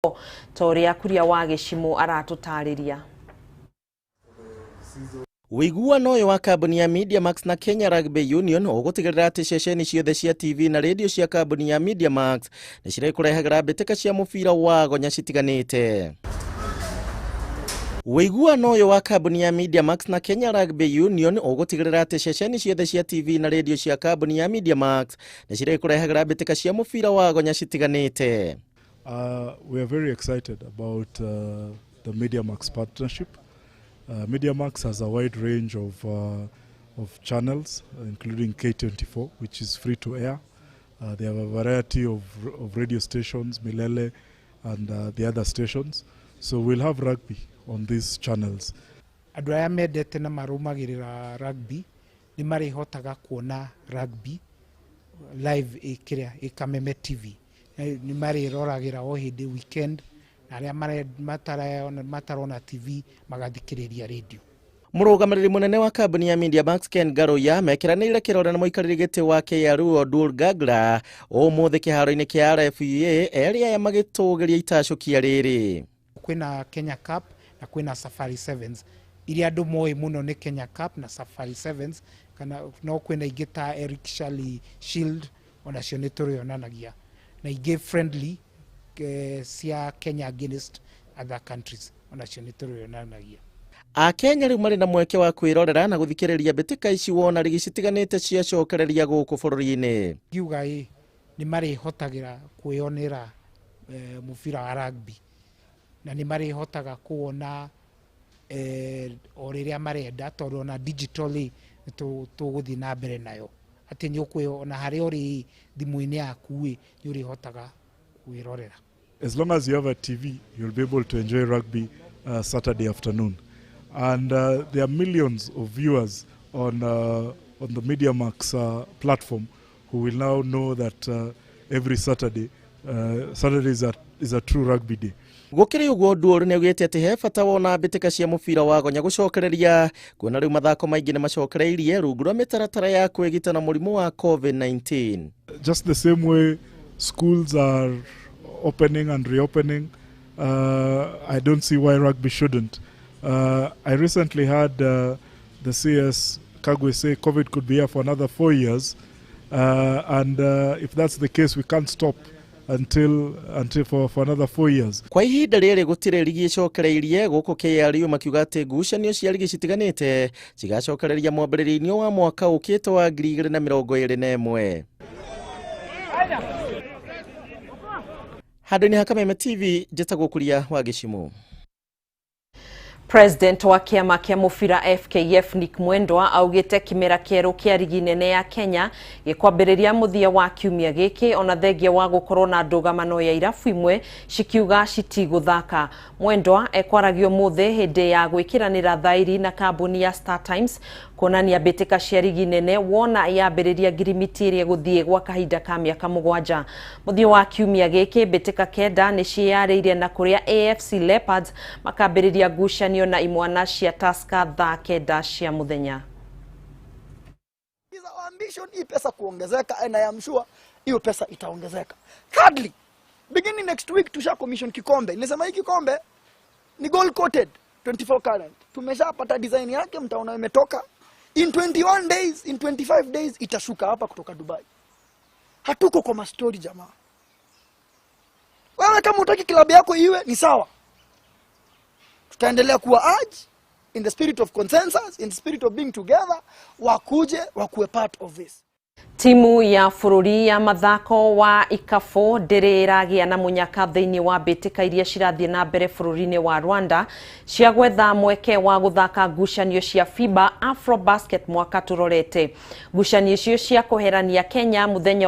Ta ũrĩa Kuria wa Gĩcimũ aratũtarĩria. Ũiguano ũyũ wa kambuni ya Mediamax na Kenya Rugby Union ũgũtigĩrĩra atĩ ceceni ciothe cia TV na radio cia kambuni ya Mediamax nĩ cirĩkũrehagĩra mbĩtĩka cia mũbira wa gonya citiganĩte. Ũiguano ũyũ wa kambuni ya Mediamax na Kenya Rugby Union ũgũtigĩrĩra atĩ ceceni ciothe cia TV na radio cia kambuni ya Mediamax nĩ cirĩkũrehagĩra mbĩtĩka cia mũbira wa gonya citiganĩte. We are very excited about the MediaMax partnership. MediaMax has a wide range of channels, including K24, which is free to air. They have a variety of radio stations, Milele and the other stations. So we'll have rugby on these channels. Andũ arĩa mendete na marũmagĩrĩra rugby nĩ marĩhotaga kuona rugby live ĩkĩrĩa ĩ Kameme TV. Nĩ marĩroragĩra o hĩndĩ weekend, na arĩa matarona TV magathikĩrĩria radio. Mũrũgamĩrĩri mũnene wa kambuni ya Mediamax Ken Ngaruiya mekĩranĩire kĩrore na mũikarĩri gĩtĩ wa KRU Oduor Gagla ũmũthĩ kĩharo-inĩ kĩa RFUEA, erĩ aya magĩtũgĩria itacũkia rĩrĩ. Kwĩna Kenya Cup na kwĩna Safari Sevens. Iria andũ moĩ mũno nĩ Kenya Cup na Safari Sevens, kana no kwĩna ingĩ ta Eric Shirley Shield, onacio nĩ tũrĩonanagia, na ingĩ friendly cia Kenya against other countries, onacio nĩ tũrĩonanagia. Akenya rĩu marĩ na mweke wa kwĩrorera na gũthikĩrĩria mbĩtĩka ici wona rigi citiganĩte ciacokereria gũkũ bũrũri-inĩ. Ngiuga ĩ nĩ marĩhotagĩra kwĩyonera mũbira wa rugby, na nĩ marĩhotaga kuona o rĩrĩa marenda, tondũ ona digitally tũgũthiĩ na mbere nayo, atĩ nĩ ũkwĩ ona harĩa ũrĩ thimũ-inĩ yaku ĩ nĩ ũrĩhotaga kwĩrorera. As long as you have a TV, you'll be able to enjoy rugby Saturday afternoon. And there are millions of viewers on the MediaMax platform who will now know that every Saturday, Saturday is a true rugby day. Gũkĩrĩ ũguo, Oduor nĩ augĩte atĩ he bata wona mbĩtĩka cia mũbira wa gonya gũcokereria, kuona rĩu mathako maingĩ nĩ macokereirie rungu rwa mĩtaratara ya kwĩgita na mũrimũ wa COVID-19. Just the same way schools are opening and reopening, I don't see why rugby shouldn't. I recently had the CS Kagwe say COVID could be here for another 4 years, and if that's the case, we can't stop until for another 4 years. Kwa ihinda rĩrĩ gũtirĩ rigi ĩcokereirie gũkũ, KRU makiuga atĩ ngucanio cia rigi citiganĩte cigacokereria mwambĩrĩrio-inĩ wa mwaka ũkĩte wa 2021. Handũ-inĩ ha Kameme TV, njĩtagwo Kuria wa Gĩcimũ. President wa kĩama kĩa mũbira FKF Nick Mwendwa augĩte kĩmera kĩerũ kĩa rigi nene ya Kenya gĩkwambĩrĩria mũthia wa kiumia gĩkĩ, ona thengia wa gũkorwo na ndũgamano ya irabu imwe cikiuga citigũthaka. Mwendwa ekwaragio mũthĩ hĩndĩ ya gwĩkĩranĩra thairi na kambuni ya Star Times kuonania mbĩtĩka cia rigi nene wona yambĩrĩria ngirimiti ĩrĩa ĩgũthiĩ gwa kahinda ka mĩaka 7. Mũthia wa kiumia gĩkĩ, mbĩtĩka 9 nĩ ciĩyarĩirie, na kũrĩa AFC Leopards makambĩrĩria ngucanio na imwana cia Tusker thaa 9 cia mũthenya. Is our ambition hii pesa kuongezeka, and I am sure hiyo pesa itaongezeka. Thirdly, beginning next week tusha commission kikombe. Nimesema hii kikombe ni gold coated 24 karat. Tumeshapata design yake, mtaona imetoka. In 21 days, in 25 days itashuka hapa kutoka Dubai. Hatuko kwa mastori, jamaa. Wewe kama utaki klabu yako iwe ni sawa. Tutaendelea kuwa urge in the spirit of consensus, in the spirit of being together, wakuje wakuwe part of this. Timu ya bũrũri ya mathako wa ikabũ ndĩrĩ ĩragĩa na mũnyaka thĩinĩ wa mbĩtĩka iria cirathiĩ na mbere bũrũri-inĩ wa Rwanda cia gwetha mweke wa gũthaka ngucanio cia FIBA Afrobasket mwaka tũrorete. Ngucanio icio cia kũherania Kenya mũthenya